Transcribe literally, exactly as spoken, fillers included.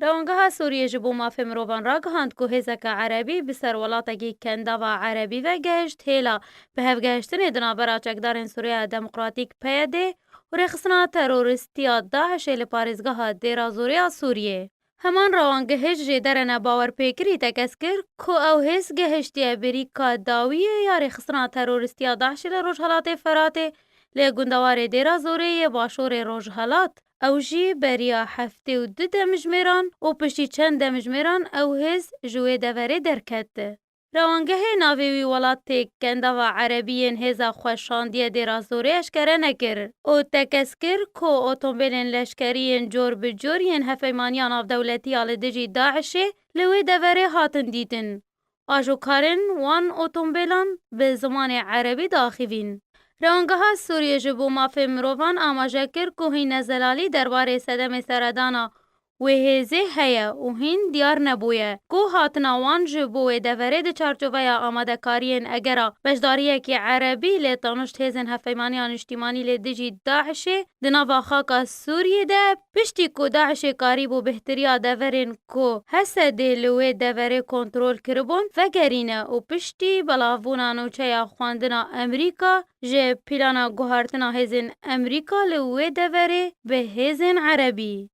Rewangeha Sûriyê ji bo mafê mirovan ragihand ku hêzeke erebî bi ser welatekî kendava erebî ve gehişt hêla bi hevgehiştinê di navbera çekdarên Sûriya Demokratîk P Y D û rêxistina terorîstiya DAIŞê li parêzgeha Dêra Zorê ya Sûriyê. Heman rewangehê ji jêderene bawerpêkirî tekez kir ku ew hêz gehiştiye bêrîka dawiyê ya rêxistina terorîstiya DAIŞê li Rojhelatê Feratê, li gundewarê Dêra Zorê yê başûrê rojhelat. Ew jî beriya heftê û du demjimêran û piştî çend demjimêran ew hêz ji wê deverê derket. Rewangehê navê wî welatê kendava erebî yên hêza xwe şandiye Dêra Zorê eşkere nekir û tekez kir ku otombêlên leşkerî yên cor bi cor yên Hevpeymaniya Navdewletî ya li dijî DAIŞê li wê deverê hatin dîtin. Ajokarên wan otombêlan bi zimanê erebî diaxivîn. Rewangeha Sûriyê ji bo mafê mirovan amaje kir ku hîne zelalî derbarê sedemê seredana wê hêzê heye û hîn diyar nebûye ku hatina wan ji bo wê deverê di çarçoveya amadekariyên egera beşdariyekî erebî lê tanişt hêzên Hevpeymaniya Niştîmanî lê dijî DAIŞê di nava xaka Sûriyê de, piştî ku DAIŞê karîbû bêhtiriya deverên ku Hesedê li wê deverê kontrol kiribûn, vegerîne û piştî belavbûna nûçeya xwendina Amerîka ji plana guhartina hêzên Amerîka li wê deverê bi hêzên erebî.